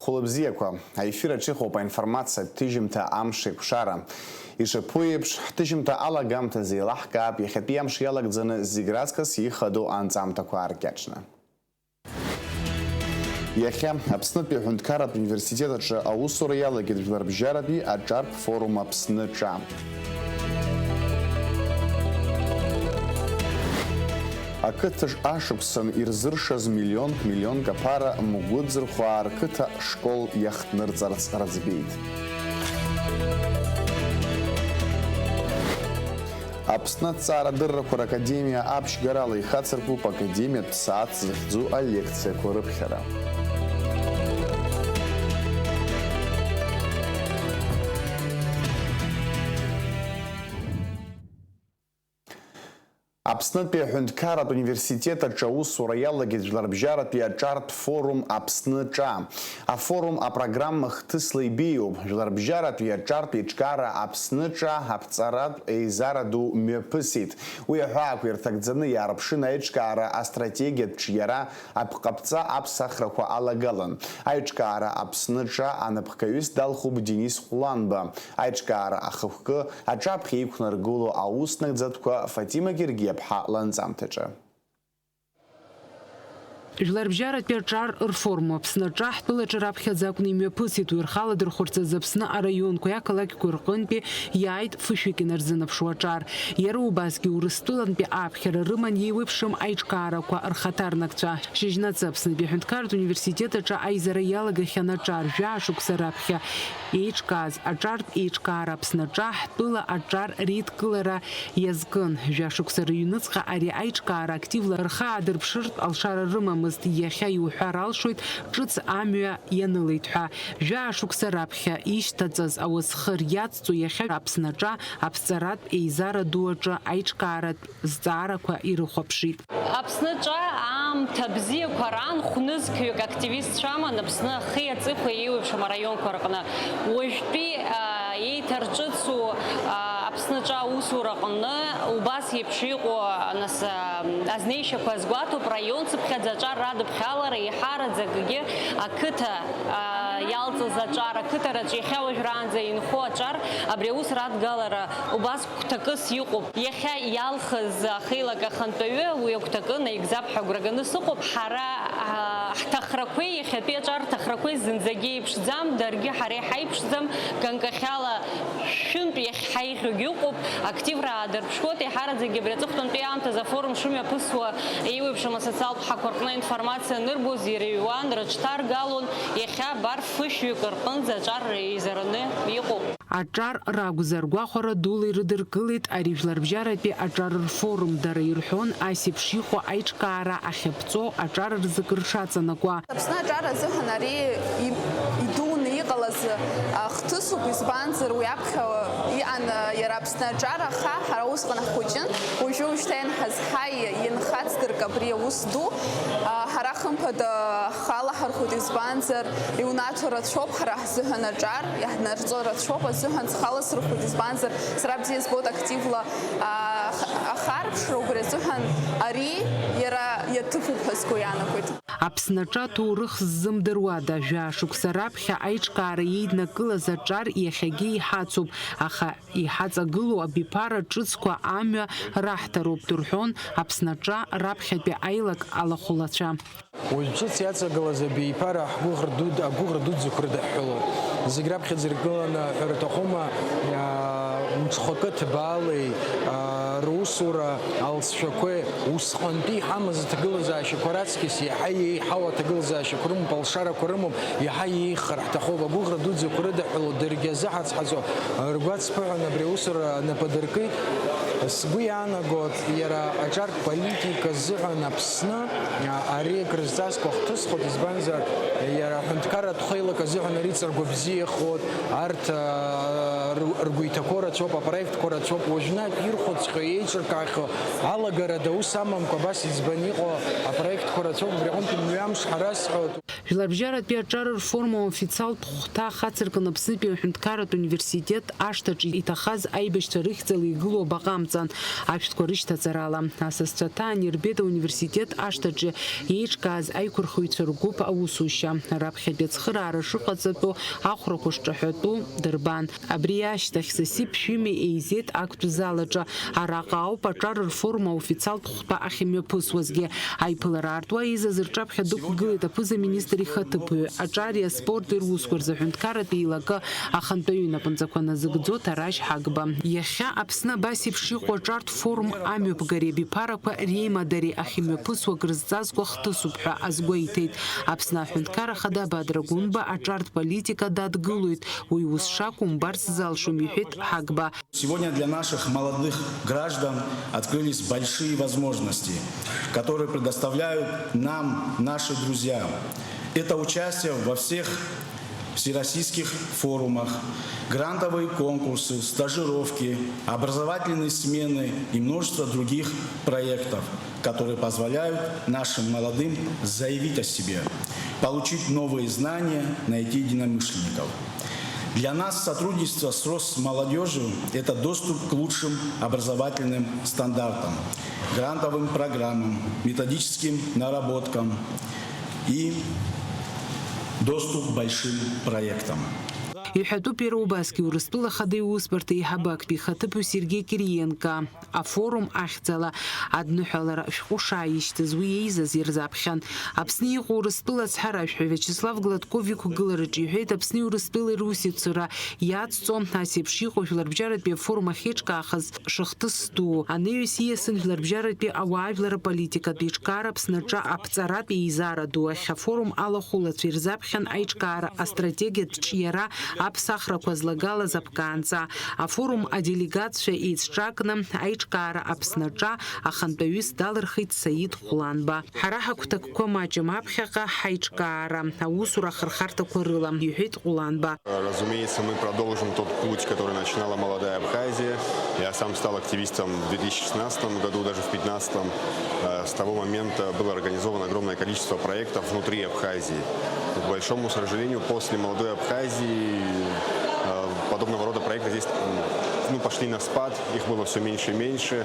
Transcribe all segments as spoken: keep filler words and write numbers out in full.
Хәылбзиақәа, аефир аҿы иҟоуп аинформациатә ҭыжьымҭа Амш еиқәшара. Ишаԥу еиԥш, ҳҭыжьымҭа алагамҭазы еилаҳкаап иахьатәи амш иалагӡаны зегь раҵкыс ихадоу анҵамҭақәа ааркьаҿны. Иахьа Аԥснытәи аҳәынҭқарратә университет аҿы аусура иалагеит Жәларбжьаратәи аҿартә форум Аԥсны ҿа. Ақыҭаҿ ашықәсан ирзыршаз миллионк-миллионк аԥара Мгәыӡырхәаа рқыҭа школ иахҭнырҵарц рыӡбеит. Аԥсны аҭҵаарадыррақәа ракадемиа аԥшьгарала ихацыркуп академиатә сааҭ захьӡу алекциақәа рыԥхьара. Аԥснытәи аҳәынҭқарратә университет аҿы аусура иалагеит Жәларбжьаратәи аҿартә форум Аԥсны ҿа. Афорум апрограмма хҭысла ибеиоуп. Жәларбжьаратәи аҿартә еиҿкаара Аԥсны ҿа аԥҵаратә еизара ду мҩаԥысит. Уи аҳәаақәа ирҭагӡаны иаарԥшын аиҿкаара астратегиатә ҿиара, аԥҟаԥҵа аԥсахрақәа алагалан. Аиҿкаара Аԥсны ҿа анапхгаҩыс далхуп Денис Ҟәланба. Аиҿкаара ахықәкы аҿаԥхьа иқәнаргыло аус нагӡатәқәа Фатима Гергиаԥҳа ланҵамҭаҿы. Жәларбжьаратәи аҿар рфорум Аԥсны аҿа ҳтәылаҿы раԥхьаӡа акәны имҩаԥысит, уи рхаладырхәырц азы Аԥсны араионқәеи ақалақьқәеи рҟынтәи иааит фышәҩык инарзынаԥшуа аҿар. Иара убасгьы Урыстәылантәи аԥхьара рыман еиуеиԥшым аиҿкаарақәа рхаҭарнакцәа. Шьыжьнацы Аԥснытәи аҳәынҭқарратә университет аҿы аизара иалагахьан аҿар жәаа шықәса раԥхьа еиҿкааз аҿартә еиҿкаара Аԥсны аҿа ҳтәыла аҿар реидкылара иазкын. Жәа шықәса рыҩныҵҟа ари аиҿкаара активла рхы аадырԥшыртә алшара рымамызт, иахьа иуҳәар алшоит, ҿыц амҩа ианылеит ҳәа. Жәаа шықәса раԥхьа ишьҭаҵаз ауасхыр иацҵо иахьа Аԥсны аҿа аԥҵаратә еизара ду аҿы аиҿкааратә зҵаарақәа ирыхәаԥшит. Аԥсны ҿа аамҭа бзиақәа раан хә-нызқьҩык активистцәа аман Аԥсны ахи аҵыхәеи еиуеиԥшым араионқәа рҟны. Уажәтәи, а, еиҭарҿыцу, а, Аԥсны ҿа аусураҟны убас еиԥш иҟоу, нас, а, азнеишьақәа азгәаҭоуп, раион цыԥхьаӡа аҿар радыԥхьалара еиҳараӡакгьы ақыҭа, а, иалҵыз аҿар, ақыҭараҿ иахьа уажәраанӡа инхо аҿар, абри аус радгалара убас гәҭакыс иҟоуп. Иахьа иалхыз ахеилак ахантәаҩы уи агәҭакы наигӡап ҳәа агәра ганы сыҟоуп. Ҳара, аа, ҳҭахрақәеи иахьатәи аҿар рҭахрақәеи зынӡагьы еиԥшӡам, даргьы ҳара иҳаиԥшӡам, ганкахьала шәынтә иахьҳаиӷьугьы ыҟоуп, активра аадырԥшуеит, еиҳараӡакгьы абри аҵыхәтәантәи аамҭазы афорум шымҩаԥысуа еиуеиԥшым асоциалтә ҳақәа рҟны аинформациа анырбоз ирыҩуан, рыҽҭаргалон, иахьа абар фышәҩык рҟынӡа аҿар еизараны иҟоуп. Аҿар ракәзар, гәахәара дула ирыдыркылеит ари жәларбжьаратәи аҿар рфорум. Дара ирҳәон, ас еиԥш иҟоу аиҿкаара ахьаԥҵоу аҿар рзы кыр шаҵанакуа. Аԥсны аҿар азыҳәан ари и-, идуны иҟалаз, а, хҭысуп, избанзар, уи аԥхьа иҟан, а, иара Аԥсны аҿар, аха ҳара усҟан ҳхәыҷын, уажәы уажәшьҭа ианҳазҳаи, инхацдырк абри аус ду, а, ҳара хымԥада ҳхы алаҳархәит, избанзар, иунаҭо рацәоуп ҳара ҳзыҳәан аҿар, иаҳнарҵо рацәоуп азыҳәан схы аласырхәит, избанзар, сара бзиа збоит активла, а, ах-, ахарԥшра, убри азыҳәан ари иара иаҭыԥуп ҳәа сгәы иаанагоит. Аԥсны аҿа ҭоурых ззымдыруада, жәаа шықәса раԥхьа аиҿкаара еиднакылаз аҿар иахьагьы иҳацуп, аха иҳаҵагылоу абиԥара ҿыцқәа амҩа раҳҭароуп, дырҳәон Аԥсны аҿа раԥхьатәи аилак алахәылацәа. Уажә ҿыц иаҵагылаз абиԥара ҳгәыӷра дуд-, агәыӷра дуӡӡақәа рыдаҳҳәалоуп. Зегь раԥхьаӡа иргыланы ҳәара аҭахума, аа, мҽхакы ҭбаалеи, аа, русура алҵшәақәеи, усҟантәи иҳамаз аҭагылазаашьақәа раҵкьыс иаҳа еиҳау аҭагылазаашьақәа рымоуп, алшарақәа рымоуп, иаҳа еиӷьхар ҳҭахуп. Агәыӷра дуӡӡақәа рыдаҳҳәалоуп, даргьы азыҳацҳаҵо, ргәаҵԥыҳәан абри аусура напы адыркит. Сгәы иаанагоит, иара аҿартә политика азыҳәан Аԥсны, а, ари акрызҵазкуа хҭысхоит, избанзар, иара аҳәынҭқарратә хеилак азыҳәан ари ҵаргәыбзиахоит, арҭ, а, ру-, ргәы иҭақәоу рацәоуп, апроектқәа рацәоуп, уажәнатә ирхәыцхьоу, еиҿыркаахьоу алагарада аус амамкәа абас иӡбаны иҟоу апроектқәа рацәоуп, убри аҟынтә мҩамш ҳарасҳәоит. Жәларбжьаратәи аҿар рфорум аофициалтә хәҭа хацыркын Аԥснытәи аҳәынҭқарратә университет ашҭаҿы иҭахаз аибашьцәа рыхьӡала игылоу абаҟа амҵан. Ашәҭқәа рышьҭаҵарала, асасцәа ҭаан ирбеит ауниверситет ашҭаҿы еиҿкааз аиқәырхыҩцәа ргәыԥ аусушьа, раԥхьатәи ацхыраара шыҟаҵатәу ахәрақәа шҿаҳәатәу дырбан. Абри ашьҭахь Сасиԥ Шәимеи еизеит актәи залаҿы. Араҟа ауп аҿар рфорум аофициалтә хәҭа ахьымҩаԥысуазгьы. Аиԥылара аартуа аизаз рҿаԥхьа дықәгылеит аԥыза-министр ихаҭыԥуаҩ, аҿари аспорти русқәа рзы аҳәынҭқарратә еилакы ахантәаҩы инапынҵақәа назыгӡо Ҭарашь Ҳагба. Иахьа Аԥсны абас еиԥш иҟоу аҿартә форум амҩаԥгареи абиԥарақәа реимадареи ахьымҩаԥысуа акрызҵазкуа хҭысуп ҳәа азгәеиҭеит Аԥсны аҳәынҭқар ахада Бадра Гәынба. Аҿартә политика дадгылоит, уи ус шакәу мбарц залшом, иҳәеит Ҳагба. Сегодня для наших молодых граждан открылись большие возможности, которые предоставляют нам наши друзья. Это участие во всех всероссийских форумах, грантовые конкурсы, стажировки, образовательные смены и множество других проектов, которые позволяют нашим молодым заявить о себе, получить новые знания, найти единомышленников. Для нас сотрудничество с Росмолодёжью — это доступ к лучшим образовательным стандартам, грантовым программам, методическим наработкам и доступ к большим проектам. Иҳәатәуп иара убасгьы Урыстәыла Ахада иусбарҭа еиҳабы актәи ихаҭыԥуаҩ Сергеи Кириенко. Афорум ахьӡала адныҳәалара шәҟәы шааишьҭыз уи еизаз ирзаԥхьан. Аԥсны иҟоу Урыстәыла ацҳаражәҳәаҩ Виачеслав Гладков иқәгылараҿы иҳәеит Аԥсни Урыстәылеи русеицура иацҵо, ас еиԥш иҟоу жәларбжьаратәи афорум ахьеиҿкаахаз шыхҭыс ду. Анаҩс ииасын жәларбжьаратәи ауаажәлар аполитикатә еиҿкаара Аԥсны аҿы аԥҵаратә еизара ду ахь афорум алахәылацәа ирзаԥхьан аиҿкаара астратегиатә ҿиара аԥсахрақәа злагалаз аԥкаанҵа. Афорум аделегатцәа еицҿакны аиҿкаара Аԥсны аҿа ахантәаҩыс далырхит Саид Ҟәланба. Ҳара ҳагәҭакқәа маҷым аԥхьаҟа ҳаиҿкаара аусура ахырхарҭақәа рыла, иҳәеит Ҟәланба. Разумеется, мы продолжим тот путь, который начинала «Молодая Абхазия». Я сам стал активистом в две тысячи шестнадцатом году, даже в пятнадцатом. Э, с того момента было организовано огромное количество проектов внутри Абхазии. К большому сожалению, после «Молодой Абхазии», э, подобного рода проекты здесь, м, ну, пошли на спад, их было всё меньше и меньше.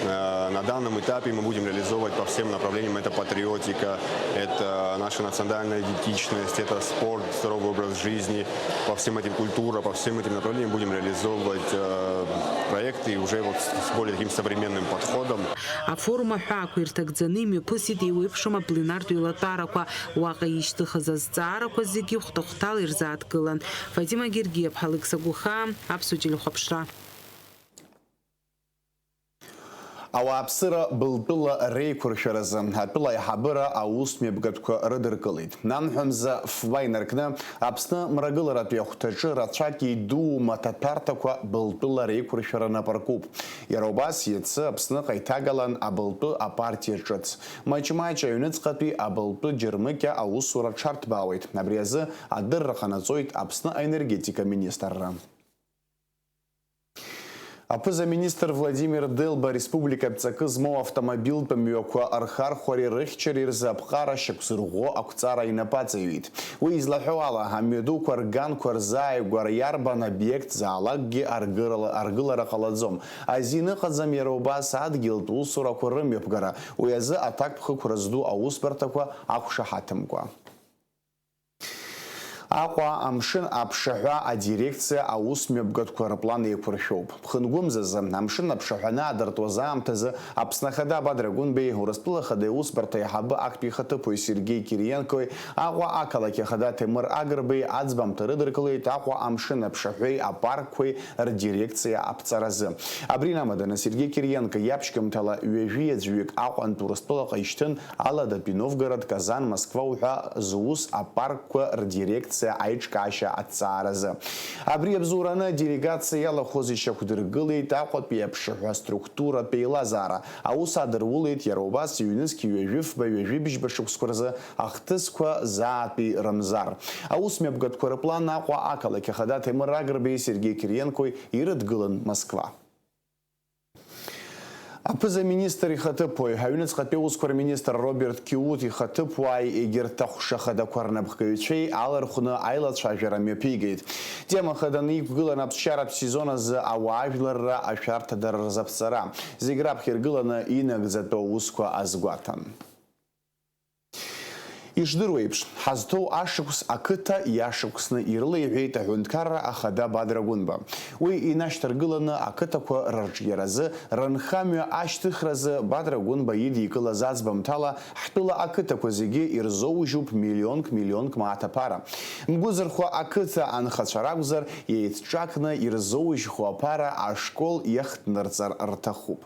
Э, на данном этапе мы будем реализовывать по всем направлениям. Это патриотика, это наша национальная идентичность, это спорт, здоровый образ жизни. По всем этим, культура, по всем этим направлениям будем реализовывать, э, проекты и уже вот с, с более таким современным подходом. Афорум аҳәаақәа ирҭагӡаны имҩаԥысит еиуеиԥшым апленартә еилатәарақәа. Уаҟа ишьҭыхыз азҵаарақәа зегьы хәҭа-хәҭала ирзааҭгылан. Фатима Гергиаԥҳа, Алықьса Гәыхаа, Аԥсуа телехәаԥшра. Ауааԥсыра былтәыла реиқәыршәаразы атәыла аиҳабыра аусмҩаԥгатәқәа рыдыркылеит. Нанҳәа мза фба инаркны Аԥсны мрагыларатәи ахәҭаҿы рацәак идуу маҭаҭәарҭақәа былтәыла реиқәыршәара напы ркуп. Иара убас иацы Аԥсныҟа иҭагалан абылтәы апартиа ҿыц. Маҷ-маҷ аҩныҵҟатәи абылтәы џьармыкьа аусура ҽарҭбаауеит. Абри азы адырра ҟанаҵоит Аԥсны аенергетика министрра. Аԥыза-министр Владимир Делба ареспубликатә ҵакы змоу автомобильтә мҩақәа рхархәареи рыхьчареи рзы аԥҟара шьақәзырӷәӷәо ақәҵара инапаҵаҩит. Уи излаҳәо ала, амҩадуқәа рганқәа рзааигәара иарбан обиект заалакгьы аргырала-, аргылара ҟалаӡом. Азин ыҟаӡам иара убас адгьылтә усурақәа рымҩаԥгара, уи азы аҭакԥхықәра зду аусбарҭақәа ақәшаҳаҭымкәа. Аҟәа амшын аԥшаҳәа адирекциа аусмҩаԥгатәқәа рплан еиқәыршәоуп. Ԥхынгәымзазы амшын аԥшаҳәаны аадыртуаз аамҭазы Аԥсны Ахада Бадра Гәынбеи, Урыстәыла Ахада иусбарҭа аиҳабы актәи ихаҭыԥуаҩ Сергеи Кириенкои, Аҟәа ақалақь Ахада Ҭемыр Агрбеи аӡбамҭа рыдыркылеит Аҟәа амшын аԥшаҳәеи апаркқәеи рдирекциа аԥҵаразы. Абри инамаданы Сергеи Кириенко иаԥшьгамҭала ҩажәи аӡәҩык Аҟәантә Урыстәылаҟа ишьҭын, Аладатәи Новгород, Казан, Москва уҳәа зус апаркқәа рдирекциа аиҿкаашьа аҭҵааразы. Абри абзоураны аделегациа иалахәыз ишьақәдыргылеит Аҟәатәи аԥшаҳәа структуратә еилазаара. Аус адырулеит иара убас ҩнызқь ҩажәи фба, ҩажәи бжьба шықәсқәа рзы ахҭысқәа заатәи рымзар. Аусмҩаԥгатәқәа рыплан Аҟәа ақалақь ахада Ҭемыр Агрбеи Сергеи Кириенкои ирыдгылан Москва. Аԥыза-министр ихаҭыԥуаҩ, аҩныҵҟатәи аусқәа рминистр Роберт Киут ихаҭыԥуааи егьырҭ аҟәша хадақәа рнапхгаҩцәеи алархәны аилацәажәара мҩаԥигеит. Тема хаданы иқәгылан аԥсшьаратә сезон азы ауаажәларра ашәарҭадара рзаԥҵара. Зегь раԥхьа иргыланы инагӡатәу аусқәа азгәаҭан. Ишдыру еиԥш, ҳазҭоу ашықәс ақыҭа иашықәсны ирылеиҳәеит аҳәынҭқарра ахада Бадра Гәынба. Уи инашьҭаргыланы ақыҭақәа рырҿиаразы рынхамҩа ашьҭыхразы Бадра Гәынба идикылаз аӡбамҭала ҳтәыла ақыҭақәа зегьы ирзоужьуп миллионк, миллионк мааҭ аԥара. Мгәыӡырхәа ақыҭа анхацәа ракәзар, еицҿакны ирзоужьхо аԥара ашкол иахҭнырҵар рҭахуп.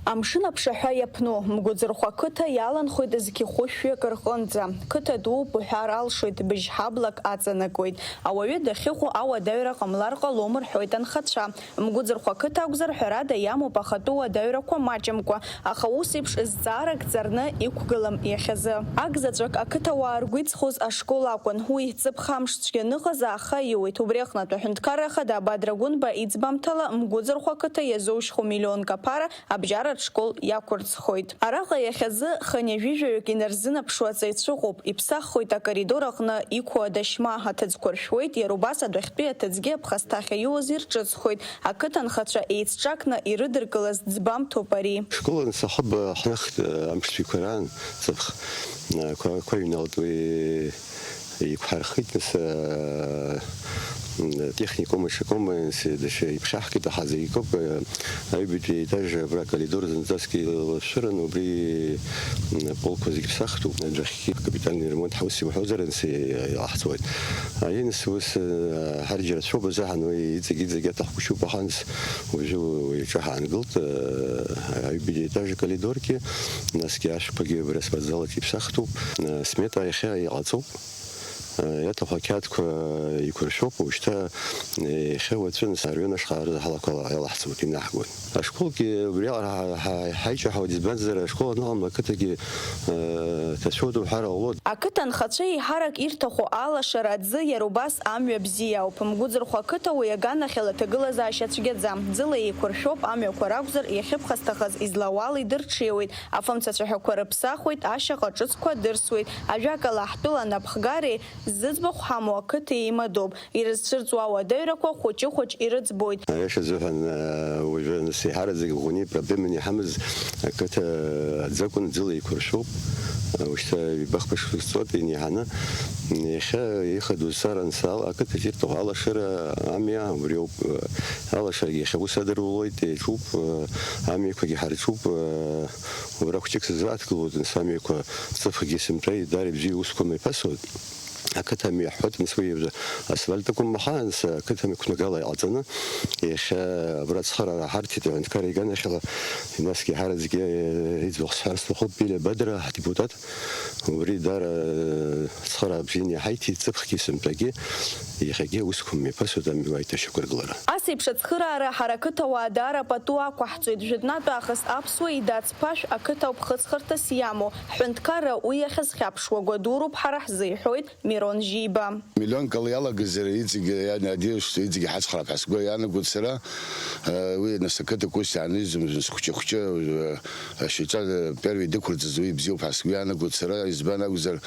Амшын аԥшаҳәа иаԥну, Мгәыӡырхәа қыҭа иаланхоит зқьы хәышәҩык рҟынӡа. Қыҭа дууп уҳәар алшоит, быжь ҳаблак аҵанакуеит. Ауаҩы дахьыҟоу ауадаҩра ҟамлар ҟалом рҳәоит анхацәа. Мгәыӡырхәа қыҭа акәзар, ҳәарада, иамоуп ахатәы уадаҩрақәа маҷымкәа, аха ус еиԥш зҵаарак ҵарны иқәгылам иахьазы. Акзаҵәык ақыҭауаа ргәы иҵхоз ашкол акәын. Уи ҵыԥх амш цәгьа аныҟаз ааха иуеит. Убри аҟнытә аҳәынҭқарра ахада Бадра Гәынба иӡбамҭала, Мгәыӡырхәа қыҭа иазоужьхо миллионк аԥара абжьаратә школ иақәырӡхоит. Араҟа иахьазы хынҩажәижәаҩык инарзынаԥшуа аҵаҩцәа ыҟоуп, иԥсаххоит акоридор аҟны иқәу адашьма, аҭыӡқәа ршәуеит, иара убас адәахьтәи аҭыӡгьы аԥхасҭахь аиуаз ирҿыцхоит, ақыҭанхацәа еицҿакны ирыдыркылаз ӡбамҭоуп ари. Школ ансахьба ҳнахт, амшцәеиқәа раан, ҵыԥх, қәа-, қәа ҩналт уи. Иқәҳархеит, нас, аа, техникум аҽакома, нас, даҽа иԥхьаҳкит, аха зегь акоуп, аа, аҩбатәи аетаж абра акоридор зынӡаск еилашәыран, убри, м, аполқәа зегь ԥсахтәуп, адәахьгьы акапитальный ремонт ҳаус иуҳәозар, нас, иаҳҵоит. Аинс ус, аа, ҳарџьарацәоуп азыҳәан, уи иҵегь-иҵегь аҭахгәышьоуп, аха, нас, уажәы уи аҿы ҳаангылт, аа, аҩбатәи аетаж акоридоргьы, насгьы ашәқәагьы абра спортзалаҿ иԥсахтәуп, аа, смета иахьа иҟаҵоуп. Иаҭаху ақьаадқәа еиқәыршәоуп, уажәшьҭа иахьа уаҵәы нас арҩын ашҟа рзы ҳалақәа иалаҳҵоит, инаҳгоит. Ашколгьы убриаҟара ҳа-, ҳа-, ҳаиҿаҳауеит, избанзар, ашкол аныҟам ақыҭагьы, э, ҭацәуп уҳәар ауеит. Ақыҭа анхацәа еиҳарак ирҭаху алашара аӡы иара убас амҩа бзиа ауп. Мгәыӡырхәа ақыҭа уи аганахьала аҭагылазаашьа цәгьаӡам. Ӡыла еиқәыршәоуп, амҩақәа ракәзар, иахьыԥхасҭахаз излауала идырҽеиуеит. Афымцацәаҳәақәа рыԥсахуеит, ашьаҟа ҿыцқәа дырсуеит. Ажәакала, ҳтәыла анапхгареи зыӡбахә ҳамоу ақыҭа еимадоуп. Ирызцәырҵуа ауадаҩрақәа хәыҷы-хәыҷ ирыӡбоит. Аиаша азыҳәан, уажәы нас еиҳараӡак ӷәӷәаны проблеманы иҳамаз ақыҭа аӡы акәын, ӡыла еиқәыршәоуп. Ушьҭа ҩба-хԥа шықәса ҵуеит инеиҳаны. Иахьа ихадоу сара ансаала, ақыҭаҿ ирҭаху алашара амҩа убриоуп. Алашарагьы иахьа ус адырулоит, еиҿуп, амҩақәагьы ҳарҿуп. Уара хәҷык сызлаҭгылоит, нас, амҩақәа ҵыԥхгьы сымтәеи, дара ибзиоу усқәа мҩаԥысуеит. Ақыҭа мҩа ҳҳәоит, нас, уи асфальт акәым, аха, нас, ақыҭа мҩақәнагала иҟаҵаны, иахьа абра ацхыраара ҳарҭеит, аҳәынҭқар иганахьала, насгьы ҳараӡәгьы, э, иӡбахә сҳәар сҭахуп, Пиля Бадра, ҳдепутат, убри дара, э, ацхыраара бзианы иҳаиҭеит, ҵыԥхгьы сымтәагьы, иахьагьы аусқәа мҩаԥысуеит амҩа аиҭашьақәыргылара. Ас еиԥш ацхыраара ҳара ақыҭауаа даара пату ақәаҳҵоит. Жәытәнатә аахыс аԥсуа идац ԥашә ақыҭа ауп хыҵхырҭас иамоу. Ҳҳәынҭқарра уи иахьазхьаԥшуа гәадуроуп ҳара ҳзы, иҳәоит Мирон Жьиба. Миллионкала иалагазар, иҵегь иа-, надеюсь, иҵегь иҳацхраап ҳәа сгәы иаанагоит сара. Э, уи нас ақыҭақәа ус иаанызмыз, хәҷы-хәҷы, э, ашьаҿа, э, первый дықәырҵаз уи бзиоуп ҳәа сгәы иаанагоит сара. Избан акәзар,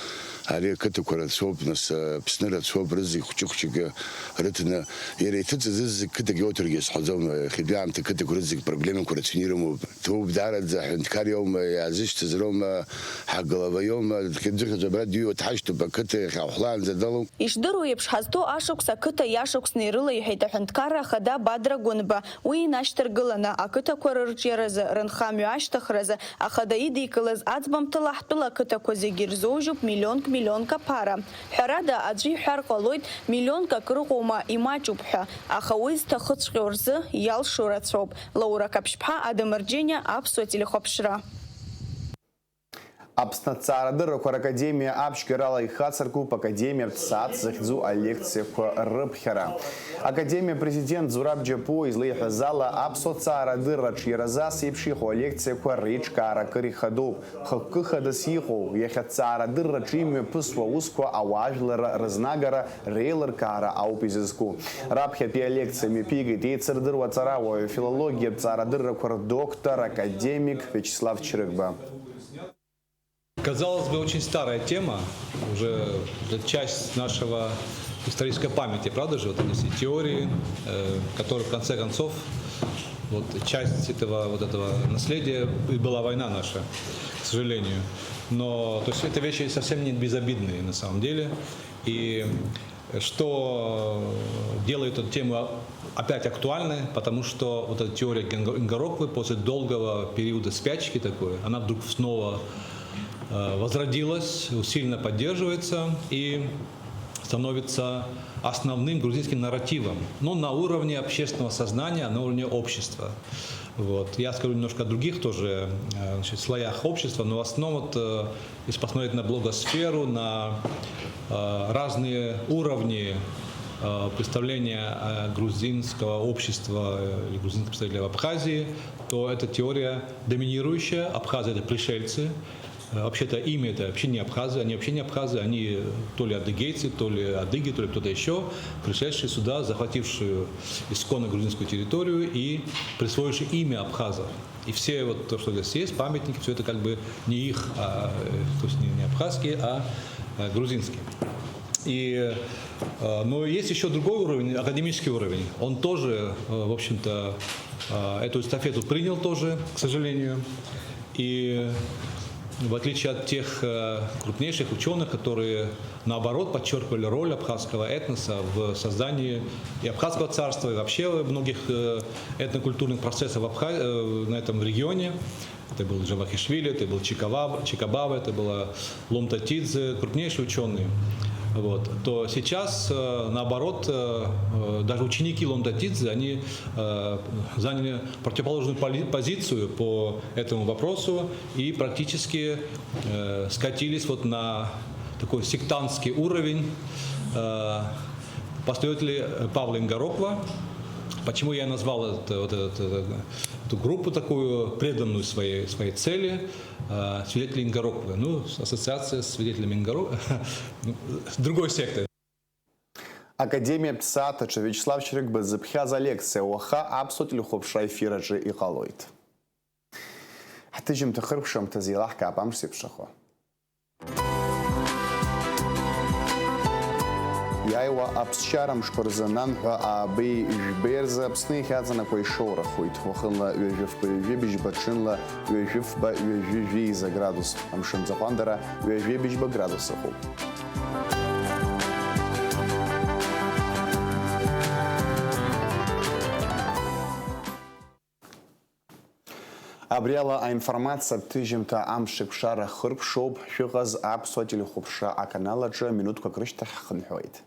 ари ақыҭақәа рацәоуп, нас, э, Аԥсны рацәоуп, рызегь хәҷы-хәҷык, э, рыҭаны, иара иҭыҵыз зегь қыҭак иоуҭаргьы сҳәаӡом, иахьатәи аамҭа қыҭақәа рызегь проблемақәа рацәаны ирымоуп. Ҭоуп даараӡа, аҳәынҭқар иоума, иаазышьҭыз роума, ҳаглава иоума, дхьыӡ-, духьыӡ абра дыҩуа дҳашьҭоуп, ақыҭа иахьа ҳхәлаанӡа далоуп. Ишдыру еиԥш, ҳазҭоу ашықәс ақыҭа иашықәсны ирылеиҳәеит аҳәынҭқарра ахада Бадра Гәынба. Уи инашьҭаргыланы, ақыҭақәа рырҿиаразы, рынхамҩа ашьҭыхразы ахада идикылаз аӡбамҭала ҳтәыла ақыҭақәа зегьы ирзоужьуп миллионк-миллионк аԥара. Ҳәарада, аӡәы иҳәар ҟалоит, миллионк акрыҟоума, имаҷуп ҳәа, аха уи зҭахыҵәҟьоу рзы иалшо рацәоуп. Лаура Қаԥшьԥҳа, Адам Арџьениа, Аԥсуа телехәаԥшра. Аԥсны аҭҵаарадыррақәа ракадемиа аԥшьгарала ихацыркуп академиатә сааҭ захьӡу алекциақәа рыԥхьара. Академиа апрезидент Зураб Џьапуа излеиҳәаз ала, аԥсуа ҭҵаарадырраҿ иара зас еиԥш иҟоу алекциақәа реиҿкаара акыр ихадоуп. Хықәкы хадас иҟоу, иахьа аҭҵаарадырраҿы имҩаԥысуа аусқәа ауаажәларра рызнагара реилыркаара ауп изызку. Раԥхьатәи алекциа мҩаԥигеит еицырдыруа аҵарауаҩ, афилологиатә ҭҵаарадыррақәа рдоктор, академик Виачеслав Чрыгба. Казалось бы, очень старая тема, уже часть нашего исторической памяти, правда же? Вот эти все теории, э, которые в конце концов, вот часть этого, вот этого наследия и была война наша, к сожалению. Но, то есть, это вещи совсем не безобидные на самом деле. И что делает эту тему опять актуальной, потому что вот эта теория Генго-, Ингороквы после долгого периода спячки такой, она вдруг снова, э, возродилась, усиленно поддерживается и становится основным грузинским нарративом, но на уровне общественного сознания, на уровне общества. Вот. Я скажу немножко о других тоже, э, значит, слоях общества, но в основном вот, э, если посмотреть на блогосферу, на, э, разные уровни, э, представления, э, грузинского общества, э, и грузинских представителей в Абхазии, то эта теория доминирующая. Абхазы — это пришельцы. Э, вообще-то ими это вообще не абхазы, они вообще не абхазы, они то ли адыгейцы, то ли адыги, то ли кто-то ещё, пришедшие сюда, захватившие исконно грузинскую территорию и присвоившие имя абхазов. И все вот то, что здесь есть, памятники, всё это как бы не их, а, э, то есть не, не абхазские, а, э, грузинские. И, э, но есть ещё другой уровень, академический уровень. Он тоже, э, в общем-то, э, эту эстафету принял тоже, к сожалению. И в отличие от тех, э, крупнейших учёных, которые, наоборот, подчёркивали роль абхазского этноса в создании и абхазского царства, и вообще многих, э, этнокультурных процессов в Абха-, э, на этом регионе, это был Джавахишвили, это был Чикаваб-, Чикабава, это была Ломтатидзе, крупнейшие учёные, вот, то сейчас, э, наоборот, э, э, даже ученики Ломтатидзе, они, э, заняли противоположную поли-, позицию по этому вопросу и практически, э, скатились вот на такой сектантский уровень, э, последователи, э, Павла Ингороква. Почему я назвал это, вот это, это, эту группу такую, преданную своей, своей цели, э, свидетели Ингороквы? Ну, ассоциация с свидетелями Ингоро-, ну, с другой сектой. Академиатә сааҭ аҿы Виачеслав Чрыгба дзыԥхьаз алекциа уаха аԥсуа телехәаԥшра аефир аҿы иҟалоит. Ҳҭыжьымҭа хыркәшамҭазы еилаҳкаап амш зеиԥшрахо. Иааиуа аԥсшьара мшқәа рзы нанҳәа аабеи жәбеи рзы Аԥсны иахьаҵанакуа ишоурахоит. Уахынла ҩажәи фба ҩажәи быжьба, ҽынла ҩажәи фба ҩажәи жәеиза градус. Амшын ӡаҟәандара ҩажәи быжьба градус ыҟоуп. Абри ала аинформациатә ҭыжьымҭа амшеиқәшара хыркәшоуп. Шәыҟаз аԥсуа телехәаԥшра аканал аҿы минуҭқәак рышьҭахь ҳхынҳәуеит.